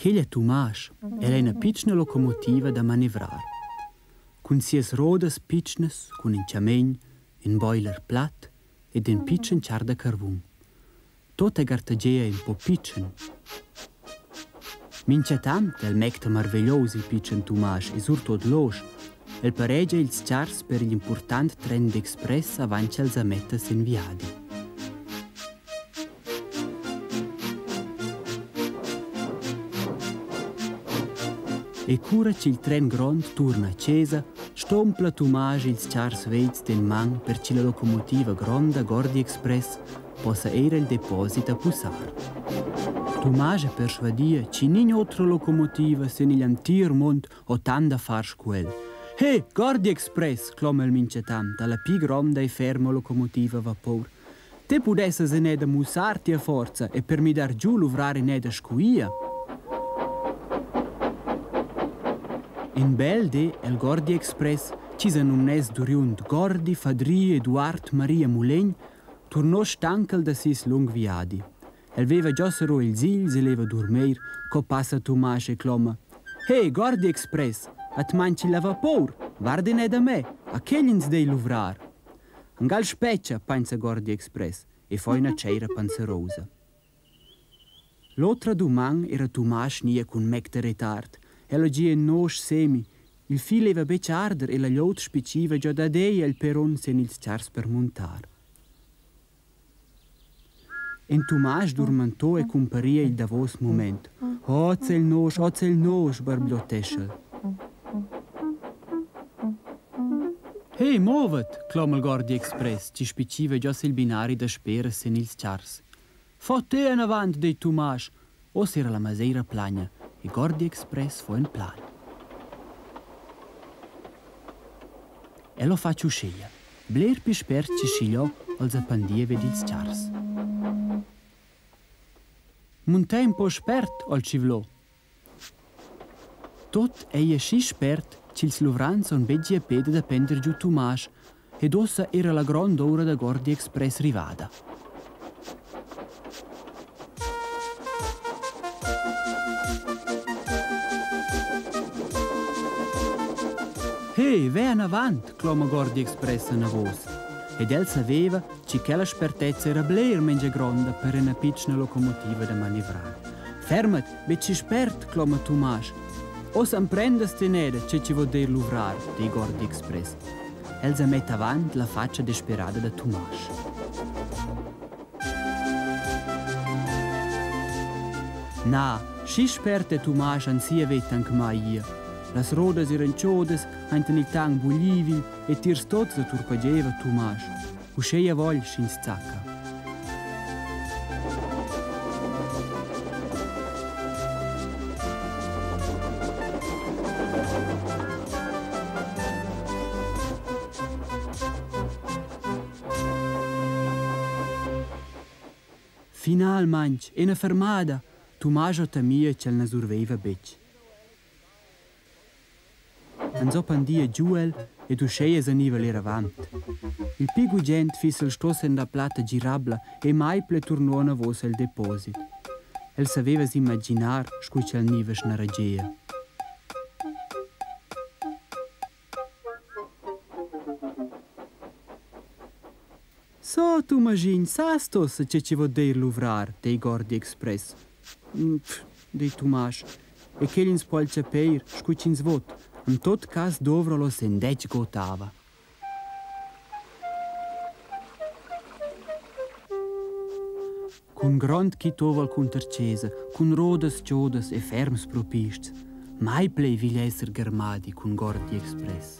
Quel è Tumasch, el è ina pitschna locomotiva da manevrar. Cun sias rodas pitschnas, cun in chamegn, in boiler plat ed in pitschen char da carvun. Tot è gartegia in po pitschen. Minchatant el mecta marveglious il pitschen Tumasch e surtot losch. El paregia ils chars per igl important tren d'express avant ch'el sa metta sin viadi. E cura ch'il tren grond turna a chesa, stompla Tumasch ils chars vegls d'en man per che la locomotiva gronda Gordi Express possa eir el deposit a pussar. Tumasch è persvadia chi nign'otra locomotiva sen igl antier mond ho tant da far scu el. He, Gordi Express, cloma el minchatant alla pi gronda e ferma locomotiva a vapor. Te pudessas eneda mussar tia forza e per mi dar giu luvrar eneda scu ia. In bel di el Gordi Express, chi sa numness duriund Gordi Fadri Eduard Maria Mulegn, turnò stanchel da seis lung viadi. El veva già serrò ils îgls e leva durmeir, co passa Tumasch e cloma: He, Gordi Express, at manchi la vapor, varda in da me, a quel ins dei luvrar. Angal spetga, pensa Gordi Express e fa ina tscheira panzerosa. L'otra duman era Tumasch nia cun mec da retard. El ha gia in nosch semi. Il figl leva betg arder e la glieud spetgiva gia dadei el perrun sin ils chars per muntar. En Tumasch durmentò e cumparia il davos mument. Oz el nosch, oz el nosch, barblottesch'el. Hei, movet, cloma il Gordi Express, chi spetgiva giò sil binari dasperas sin ils chars. Fo te enavant, dei Tumasch. Oz era la maseira plagna e Gordi Express fo in plan. El ho fatg uscheia. Bler pli spert che schigliò als appandieva ed ils chars. Muntè ün po spert, ho'l tschivlò. Tot ei aschi spert ch'ils luvrants han betg gia peda da pender giu Tumasch ed ussa era la grond'ura da Gordi Express rivada. Hey, ve anavant, cloma Gordi Express anavos. Ed el saveva che quella spertezza era bler mengia gronda per ina pitschna locomotiva da manevrar. Fermat, Betg spert, cloma Tumasch. Oz emprendas ti neda tge che vul dir luvrar, di Gordi Express. El sa metta avant la fatscha desperada da Tumasch. Na, schi spert è Tumasch an sia veta anc mai ir. Las rodas eran chodas, ainten il tang buglivi e tiers tots la turpageva Tumasch. Uscheia vogl sch'ins zacca. Finalmaing, ina fermada, Tumasch temia ch'el na surveiva betg. Ans pendia giu el ed uscheia saniva el ir avant. Il pli gugent fiss el sto sen la platta girabla e mai ple turno anavos el deposit. El saveva s'imaginar scu ch'el niva snaragea. So, Tumagin, sast ussa tge che vot dir luvrar, dei Gordi Express. Pff, dei Tumasch, e quel ins po al chapeir, scu ch'ins vot. En tot cas dovra lo sen detg gotava. Cun grond quitova al cunter chesa, cun rodas chodas e ferms propists. Mai plei vigl esser garmadi cun Gordi Express.